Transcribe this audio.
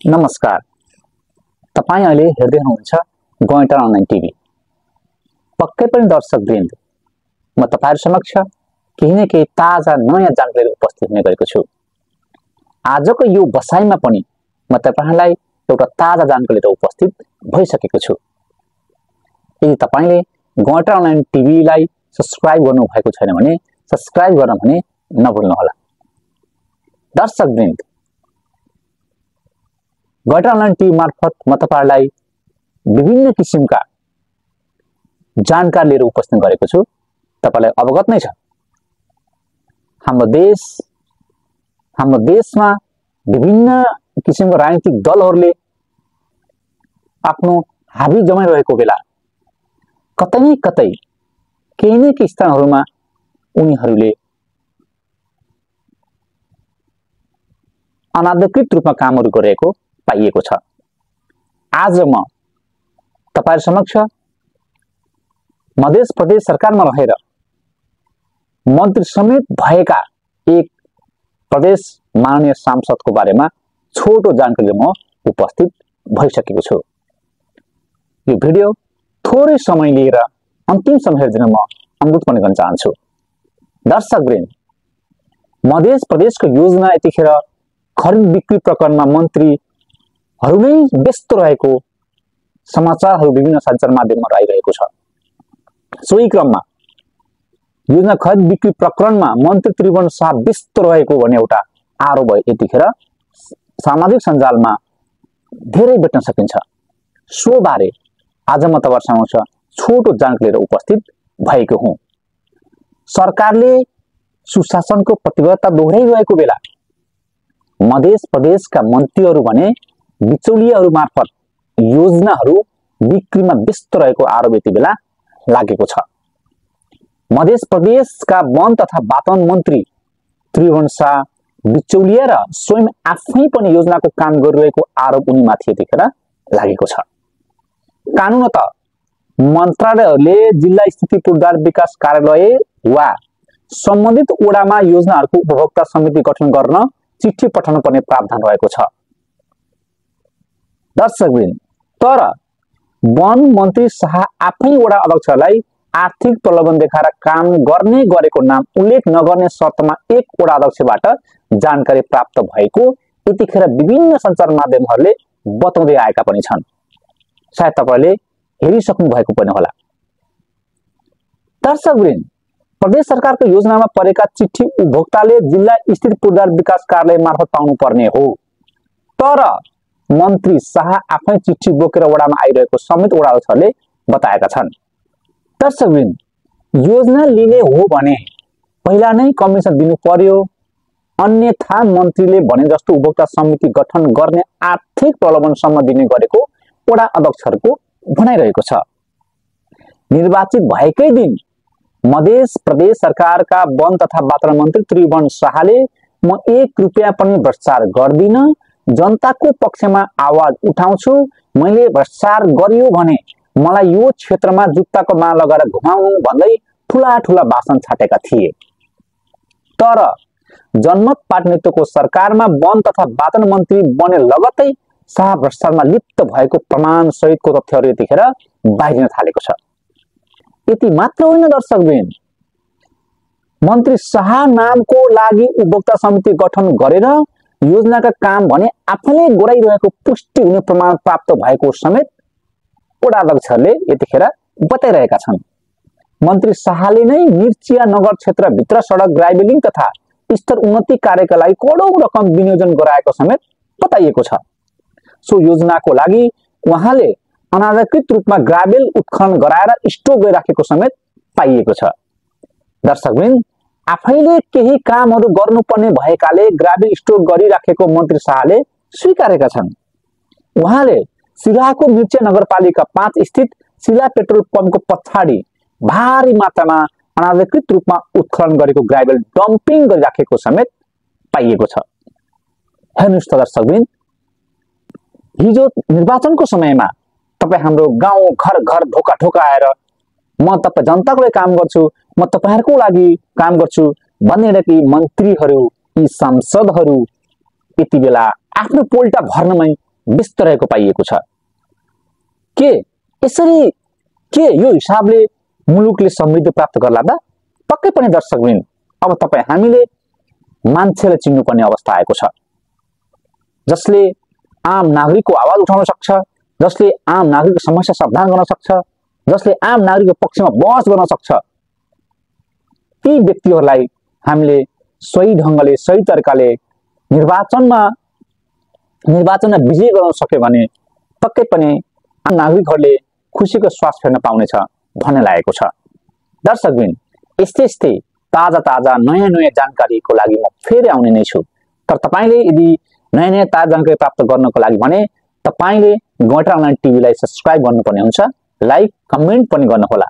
नमस्कार। तपाईं अहिले हेर्दै हुनुहुन्छ गोइटर अनलाइन टिभी। पक्कै पनि दर्शकवृन्द, म तपाईहरु समक्ष केही न केही ताजा नयाँ जानकारी उपस्थित हुने गरेको छु। आजको यो बसाइमा पनि म तपाईहरुलाई एउटा ताजा जानकारी लिएर उपस्थित भइसकेको छु। यदि तपाईले गोइटर अनलाइन टिभीलाई सब्स्क्राइब गर्नु भएको छैन भने सब्स्क्राइब गर्न भने नभुल्नु होला। दर्शकवृन्द, गोइटर अनलाइन टिभी मार्फत म तपाईहरुलाई विभिन्न किसिमका जानकारी लिएर उपस्थित गरेको छु। तपाईलाई अवगत नै छ, हाम्रो देशमा विभिन्न किसिमका राजनीतिक दलहरूले आफ्नो हाबी जमाइरहेको बेला कतै न कतै केही न केही स्थानहरूमा उनीहरूले अनाधिकृत रूपमा कामहरू गरेको पाइएको छ। आज म तपाईहरु समक्ष मध्य प्रदेश सरकारमा रहेर मन्त्री समेत भएका एक प्रदेश माननीय सांसदको बारेमा छोटो जानकारी म उपस्थित भइसकेको छु। यो भिडियो थोरै समय लिएर अन्तिमसम्म हेरिदिन म अनुरोध पनि गर्न चाहन्छु। दर्शकवृन्द, मध्य प्रदेशको योजना यतिखेर खरिद बिक्री प्रकरणमा मन्त्रीहरू नै व्यस्त रहेको समाचारहरू विभिन्न सञ्चार माध्यममा आइरहेको छ। सोही क्रममा योजना खरिद बिक्री प्रकरणमा मन्त्री त्रिभुवन शाह व्यस्त रहेको भन्ने एउटा आरोप यतिखेर सामाजिक सञ्जालमा धेरै भेट्न सकिन्छ। सो बारे आज म तपाईहरु समक्ष छोटो जानकारी लिएर उपस्थित भएको हुँ। सरकारले सुशासनको प्रतिबद्धता दोहोर्याइरहेको बेला मध्य प्रदेशका मन्त्रीहरू भने बिचौलियाहरू मार्फत योजनाहरू बिक्रीमा व्यस्त रहेको आरोप यति बेला लागेको छ। मध्य प्रदेशका वन तथा वातावरण मन्त्री त्रिभुवन शाह बिचौलिया र स्वयं आफै पनि योजनाको काम गरिरहेको आरोप उनीमाथि यतिखेर लागेको छ। कानुनतः मन्त्रालयहरूले जिल्ला स्थिति पूर्वाधार विकास कार्यालय वा सम्बन्धित वडामा योजनाहरूको उपभोक्ता समिति गठन गर्न चिठी पठाउनु पर्ने प्रावधान रहेको छ। दर्शकवृन्द, तर वन मन्त्री शाह आफै वडा अध्यक्षलाई आर्थिक प्रलोभन देखाएर काम गर्ने गरेको नाम उल्लेख नगर्ने शर्तमा एक वडा अध्यक्षबाट जानकारी प्राप्त भएको यतिखेर विभिन्न सञ्चार माध्यमहरूले बताउँदै आएका पनि छन्। सायद तपाईले हेरिसक्नु भएको पनि होला। दर्शकवृन्द, प्रदेश सरकारको योजनामा परेका चिठी उपभोक्ताले जिल्ला स्थित पूर्वाधार विकास कार्यालय मार्फत पाउनु पर्ने हो। तर मन्त्री शाह आफै चिठी बोकेर वडामा आइरहेको समेत वडा अध्यक्षले बताएका छन्। दर्शकवृन्द, योजना लिने हो भने पहिला नै कमिसन दिनु पर्यो, अन्यथा मन्त्रीले भने जस्तो उपभोक्ता समिति गठन गर्ने आर्थिक प्रलोभनसम्म दिने गरेको वडा अध्यक्षहरूको भनाइरहेको छ। निर्वाचित भएकै दिन मध्य प्रदेश सरकारका वन तथा वातावरण मन्त्री त्रिभुवन शाहले म 1 रुपैयाँ पनि भ्रष्टाचार गर्दिन, जनताको पक्षमा आवाज उठाउँछु, मैले भ्रष्टाचार गरियो भने मलाई यो क्षेत्रमा जुत्ताको माला लगाएर घुमाउनु भन्दै ठुला ठुला भाषण छाटेका थिए। तर जनमत पार्टी नेतृत्वको सरकारमा वन तथा वातावरण मन्त्री बने लगत्तै शाह भ्रष्टाचारमा लिप्त भएको प्रमाण सहितको तथ्यहरू यतिखेर बाहिरिन थालेको छ। यति मात्र होइन दर्शकवृन्द, मन्त्री शाह नामको लागि उपभोक्ता समिति गठन गरेर योजनाका काम भने आफैले गराइरहेको पुष्टि हुने प्रमाण प्राप्त भएको समेत वडा अध्यक्षहरूले यतिखेर बताइरहेका छन्। मन्त्री शाहले नै मिर्चिया नगर क्षेत्रभित्र सडक ग्राइबलिङ तथा स्तर उन्नति कार्यका लागि करोडौं रकम विनियोजन गराएको समेत बताइएको छ। सो योजनाको लागि उहाँले अनाधिकृत रूपमा ग्राभेल उत्खनन गराएर स्टोक गरिराखेको समेत पाइएको छ। दर्शकवृन्द, आफैले केही कामहरू गर्नुपर्ने भएकाले ग्राभेल स्टोक गरिराखेको मन्त्री शाहले स्वीकारेका छन्। उहाँले सिराहाको मिर्चिया नगरपालिका 5 स्थित सिला पेट्रोल पम्पको पछाडि भारी मात्रामा अनाधिकृत रूपमा उत्खनन गरेको ग्राभेल डम्पिङ गरिराखेको समेत पाइएको छ। हेर्नुस् त दर्शकवृन्द, हिजो निर्वाचनको समयमा तपाई हाम्रो गाउँ घर घर ढोका ढोका आएर म तपाई जनताको लागि काम गर्छु, म तपाईहरुको लागि काम गर्छु भन्ने कि मन्त्रीहरू, यी सांसदहरू यति बेला आफ्नो पोल्टा भर्नमै व्यस्त रहेको पाइएको छ। के यसरी के यो हिसाबले मुलुकले समृद्धि प्राप्त गर्ला त? पक्कै पनि दर्शकवृन्द, अब तपाईँ हामीले मान्छेलाई चिन्नुपर्ने अवस्था आएको छ, जसले आम नागरिकको आवाज उठाउन सक्छ, जसले आम नागरिकको समस्या समाधान गर्न सक्छ, जसले आम नागरिकको पक्षमा बहस गर्न सक्छ। ती व्यक्तिहरूलाई हामीले सही ढङ्गले सही तरिकाले निर्वाचनमा विजय गराउन सक्यो भने पक्कै पनि आम नागरिकहरूले खुसीको श्वास फेर्न पाउनेछ भन्ने लागेको छ। दर्शकवृन्द, यस्तै ताजा नयाँ जानकारीको लागि म फेरि आउने नै छु। तर तपाईले यदि नयाँ ताजा जानकारी प्राप्त गर्नको लागि भने तपाईले गैंडा अनलाइन टिभीलाई सब्स्क्राइब गर्नुपर्ने हुन्छ, लाइक कमेन्ट पनि गर्नुहोला।